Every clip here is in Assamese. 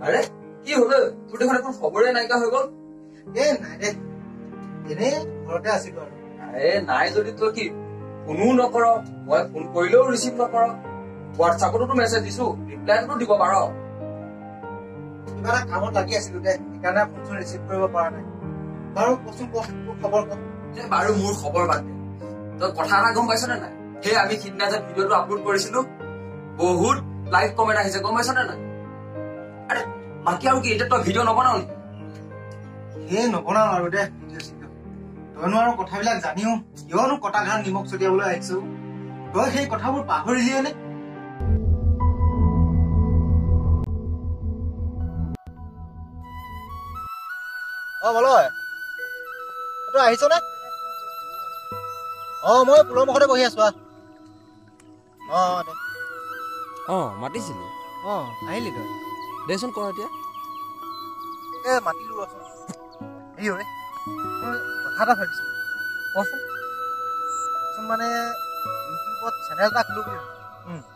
আৰে কি হল, তোৰ দেখোন একো খবৰে নাইকিয়া হৈ গ'ল। এ নাই দে, এনেই ঘৰতে আছিলো আৰু। এ নাই যদি তই কি ফোনো নকৰ, মই ফোন কৰিলেও ৰিচিভ নকৰ, হোৱাটছআপতো মেছেজ দিছো ৰিপ্লাইটোতো দিব পাৰ। কিবা এটা কামত লাগি আছিলো দে, সেইকাৰণে ফোন চোন ৰিচিভ কৰিব পৰা নাই। বাৰু কচোন ক, তোৰ খবৰ ক। বাৰু মোৰ খবৰ বাদ দে, তই কথা এটা গম পাইছ নে নাই? সেই আমি সিদিনা যে ভিডিঅ'টো আপলোড কৰিছিলো, বহুত লাইক কমেণ্ট আহিছে, গম পাইছ নে নাই? আৰে বাকী আৰু কি, এতিয়া তই ভিডিঅ' নবনাও নেকি? এই নবনাও আৰু দে ভিডিঅ' চিডিঅ'। তইনো আৰু কথাবিলাক জানিও কিয়নো কটা ঘাট নিমখ ছটিয়াবলৈ আহিছ? তই সেই কথাবোৰ পাহৰিলিয়ে নে? অ মলয়, তই আহিছ নে? অ মই পুলৰ মুখতে বহি আছো। অ দে। অ মাতিছিলি? অ আহিলি তই? দেচোন ক এতিয়া। এ মাতিলো ৰচোন। হেৰি ঐ, মই কথা এটা ভাবিছো। কচোন। কচোন, মানে ইউটিউবত চেনেল এটা খোলো বুলি ভাবিছো।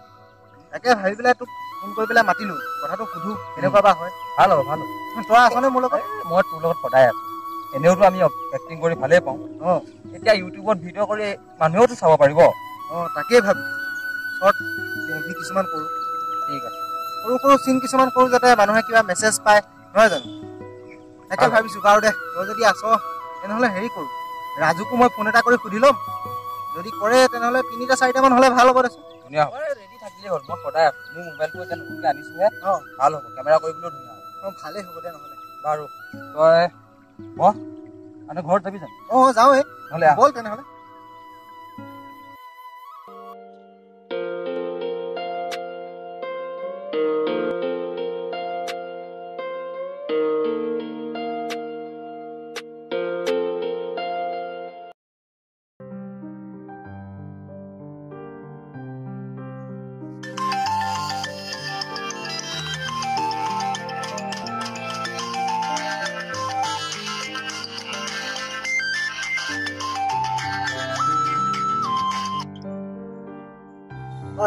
তাকে ভাবি পেলাই তোক ফোন কৰি পেলাই মাতিলো, কথাটো সুধো কেনেকুৱা বা হয়। ভাল হ'ব, ভাল হ'ব। তই আছনে মোৰ লগত? মই তোৰ লগত সদায় আছো। এনেওতো আমি এক্টিং কৰি ভালেই পাওঁ। অ এতিয়া ইউটিউবত ভিডিঅ' কৰি মানুহেওতো চাব পাৰিব। অ তাকেই ভাবিছো, শ্বৰ্ট মুভি কিছুমান কৰোঁ। ঠিক আছে, সৰু সৰু চিন কিছুমান কৰোঁ যাতে মানুহে কিবা মেছেজ পায়, নহয় জানো? তাকে ভাবিছো। বাৰু দে, তই যদি আছ তেনেহ'লে হেৰি কৰোঁ, ৰাজুকো মই ফোন এটা কৰি সুধি ল'ম। যদি কৰে তেনেহ'লে 3টা 4টামান হ'লে ভাল হ'ব দেচোন। ধুনীয়া হ'ব, ৰেডি থাকিলেই হ'ল। মই সদায় আছো। মোৰ মোবাইলটো এতিয়া নতুনকৈ আনিছোহে। অ ভাল হ'ব, কেমেৰা কৰিবলৈও ধুনীয়া হ'ব। অ ভালেই হ'ব দে নহ'লে। বাৰু তই বহ, মানে ঘৰত যাবি জানো? অ যাওঁৱেই নহ'লে, ব'ল তেনেহ'লে।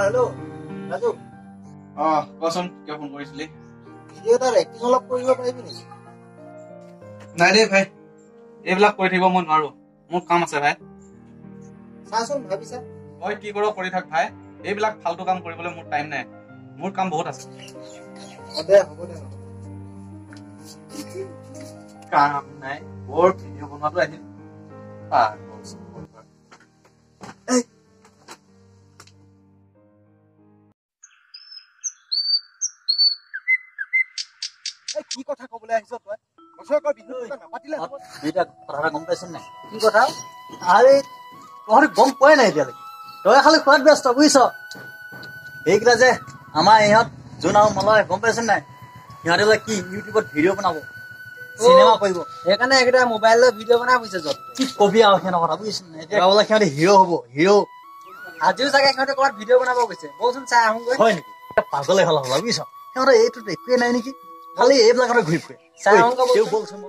হেল্ল' ৰাজু। অ কচোন, কিয় ফোন কৰিছিলি? ভিডিঅ' এটাৰ এক্টিং অলপ কৰিব পাৰিবি নেকি? নাই দেই ভাই, এইবিলাক কৰি থাকিব মই নোৱাৰো, মোৰ কাম আছে ভাই। চাচোন, ভাবিছা। তই কি কৰ কৰি থাক ভাই, এইবিলাক ফাল্টু কাম কৰিবলৈ মোৰ টাইম নাই, মোৰ কাম বহুত আছে। দে হ'ব দে। কাম নাই, বৰ ভিডিঅ' বনোৱাটো আহিল। কি কথা কবলৈ আহিছ তই? বছৰেকৰ বিহু নাপাতিলে দুইটা কথা এটা গম পাইছ নাই? কি কথা? আৰে তহঁতি গম পোৱাই নাই এতিয়ালৈকে, তই খালি খোৱাত ব্যস্ত বুজিছ। সেইকেইটা যে আমাৰ ইহঁত জোন আৰু মলয়, গম পাইছ নাই? সিহঁতে বোলে কি ইউটিউবত ভিডিঅ' বনাব, চিনেমা কৰিব, সেইকাৰণে এইকেইটা মোবাইল লৈ ভিডিঅ' বনাই ফুৰিছে য'ত। কি কবি আৰু সিহঁতৰ কথা বুজিছ নাই? এতিয়া বোলে সিহঁতে হিৰ' হ'ব, হিৰ'। আজিও চাগে সিহঁতে ক'ৰবাত ভিডিঅ' বনাব গৈছে, বলচোন চাই আহোঁগৈ। হয় নেকি? পাগলে হ'ল হ'লা বুজিছ। সিহঁতে এইটোত একোৱে নাই নেকি, খালি এইবিলাকতে ঘূৰি ফুৰে। বলচোন।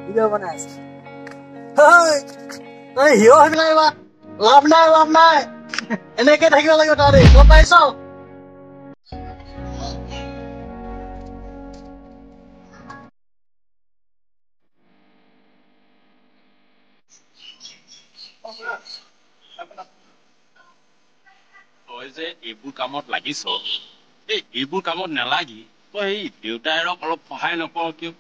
ভিডিঅ' বনাই আছে। তই হিৰ' হৈ পেলাই লাভ নাই, লাভ নাই, এনেকে থাকিব লাগিব তহঁতি, গম পাইছ? তই যে এইবোৰ কামত লাগিছ, এই এইবোৰ কামত নালাগি তই এই দেউতাইৰক অলপ সহায় নকৰ কিয়?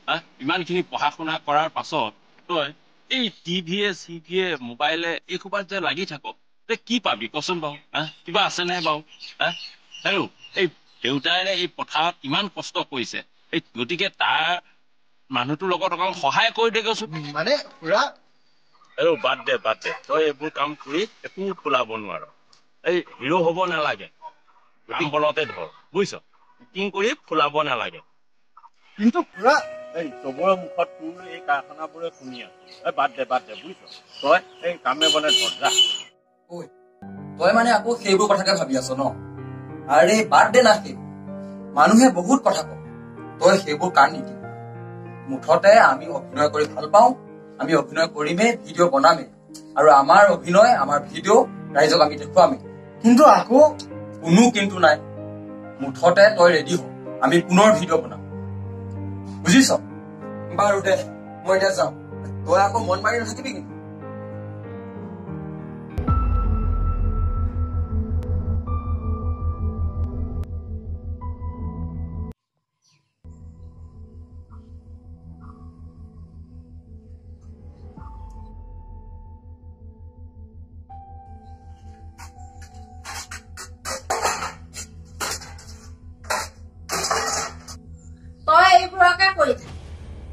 ইমানখিনি পঢ়া শুনা কৰাৰ পাছত তই এই টিভিয়ে চিভিয়ে মোবাইলে এইসোপাত যে লাগি থাক, তই কি পাবি কচোন বাৰু? হা, কিবা আছে নাই বাৰু? হা, আৰু এই দেউতাইৰে এই পথাৰত ইমান কষ্ট কৰিছে, এই গতিকে তাৰ মানুহটোৰ লগত অকণ সহায় কৰি দেগৈচোন। মানে খুৰা। আৰু বাদ দে, বাদ দে, তই এইবোৰ কাম কৰি একো খোলাব নোৱাৰ। এই হিৰ' হ'ব নালাগে, কাম বনতে ধৰ বুজিছ, এক্টিং কৰি ফুলাব নালাগে। কিন্তু খুৰা, এই চবৰে মুখত তোৰ এই কাৰখানাবোৰে শুনি আছো। এই বাদ দে, বাদ দে বুজিছ, তই এই কামে বনে ধৰ যা। ঐ তই মানে আকৌ সেইবোৰ কথাকে ভাবি আছ ন? আৰে বাদ দে না, সেইবোৰ মানুহে বহুত কথা কয়, তই সেইবোৰ কাণ নিদি। মুঠতে আমি অভিনয় কৰি ভাল পাওঁ, আমি অভিনয় কৰিমেই, ভিডিঅ' বনামেই, আৰু আমাৰ অভিনয়, আমাৰ ভিডিঅ' ৰাইজক আমি দেখুৱামেই। কিন্তু আকৌ কোনো কিন্তু নাই। মুঠতে তই ৰেডি হ, আমি পুনৰ ভিডিঅ' বনাম, বুজিছ? বাৰু দে, মই এতিয়া যাওঁ, তই আকৌ মন মাৰি নাথাকিবি কিন্তু।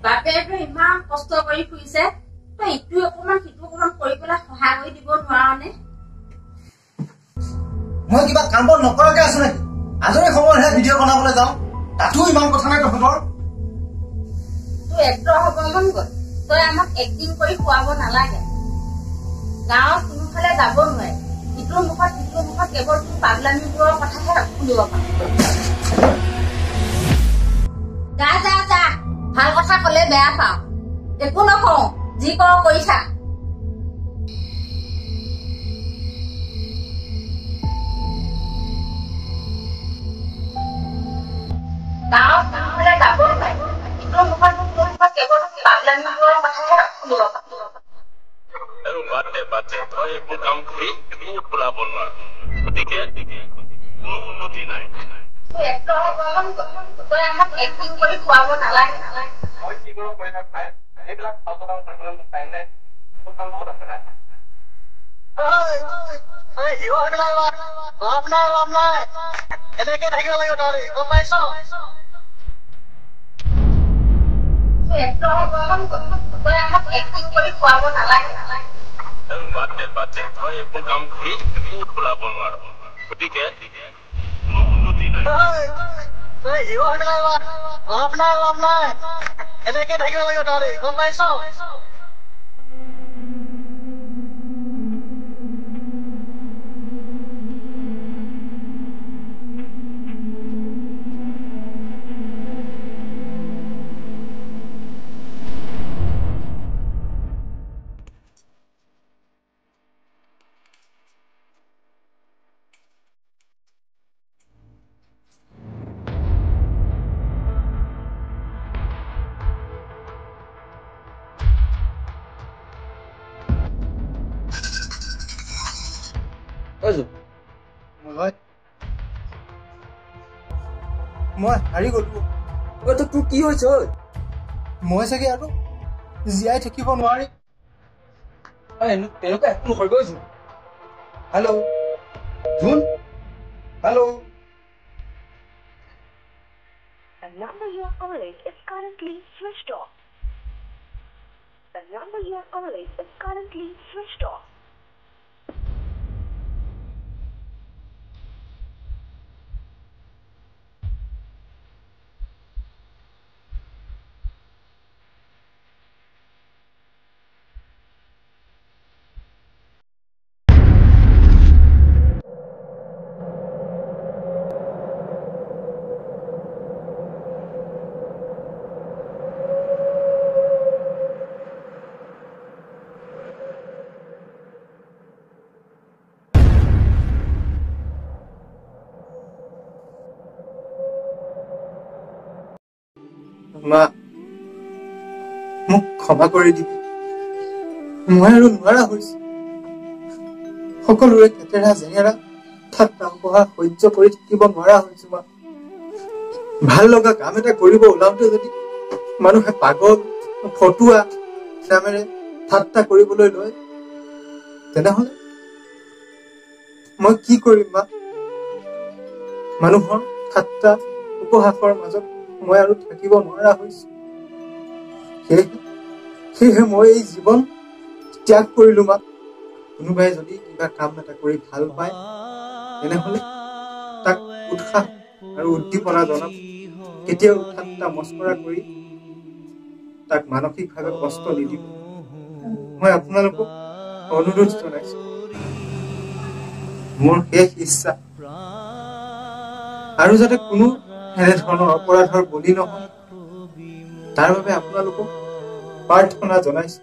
বাপেৰেতো ইমান কষ্ট কৰি ফুৰিছে, তই ইটো অকমান সিটো অকমান কৰি পেলাই সহায় কৰি দিব নোৱাৰনে? মই কিবা কাম বন নকৰাকে আছো নেকি? আজৰি সময়তহে ভিডিঅ' বনাবলৈ যাওঁ, তাতো ইমান কথা নাই তহঁতৰ। তোৰ এক্টৰ হ'ব মন গ'ল, তই আমাক এক্টিং কৰি খুৱাব নালাগে। গাঁৱৰ কোনোফালে যাব নোৱাৰে, ইটোৰ মুখত সিটোৰ মুখত কেৱল তোৰ পাগলামিবোৰৰ কথাহে শুনিব পাৰো। যা যা যা, ভাল কথা কলে বেয়া পাওঁ, একো নকওঁ, যি কৰ কৰি থাক। গাঁৱত কোনোফালে যাব নোৱাৰে, ইটোৰ মুখত সিটোৰ মুখত কেৱল পাগলামিবোৰৰ কথাহে শুনিব পাৰো। আৰু বাদ দে, বাদ দে, তই এইবোৰ কাম কৰি একো ওলাব নোৱাৰ, গতিকে কোনো উন্নতি নাই। তই আমাক এক্টিং কৰি খুৱাব নালাগে। মই কি কৰোঁ কৰি থাক ভাই, এইবিলাক ফাল্টু কাম কৰিবলৈ মোক টাইম নাই, মোৰ কাম বহুত আছে ভাই। লাভ নাই, লাভ নাই, এনেকে থাকিব লাগিব তহঁতি, গম পাইছ? তই আমাক এক্টিং কৰি খুৱাব নালাগে। আৰু বাদ দে, বাদ দে, তই এইবোৰ কাম কৰি একো ওলাব নোৱাৰ, গতিকে কোনো উন্নতি নাই। লাভ নাই, লাভ নাই, এনেকে থাকিব লাগিব তহঁতি, গম পাইছ? মই হাৰি গলো। তোৰ কি হৈছে? মই চাগে আৰু জীয়াই থাকিব নোৱাৰিম। তেনেকুৱা একো নকৰিব। Hello' Jon, hello. The number you are calling is currently switched off. The number you are calling is currently switched off. মা, মোক ক্ষমা কৰি দিবি, মই আৰু নোৱাৰা হৈছো। সকলোৰে কেটেৰা জেঙেৰা ঠাট্টা উপহাস সহ্য কৰি থাকিব নোৱাৰা হৈছো মা। ভাল লগা কাম এটা কৰিব ওলাওঁতে যদি মানুহে পাগল ফটুৱা নামেৰে ঠাট্টা কৰিবলৈ লয়, তেনেহলে মই কি কৰিম মা? মানুহৰ ঠাট্টা উপহাসৰ মাজত মই আৰু থাকিব নোৱাৰা হৈছো। সেয়েহে মই এই জীৱন ত্যাগ কৰিলো মা। কোনোবাই যদি কিবা কাম এটা কৰি ভাল পায়, তেনেহলে তাক উৎসাহ আৰু উদ্দীপনা জনাব, কেতিয়াও ঠাট্টা মস্কৰা কৰি তাক মানসিকভাৱে কষ্ট নিদিব। মই আপোনালোকক অনুৰোধ জনাইছো, মোৰ শেষ ইচ্ছা আৰু যাতে কোনো এনেধৰণৰ অপৰাধৰ বলি নহয়, তাৰ বাবে আপোনালোকক প্ৰাৰ্থনা জনাইছো।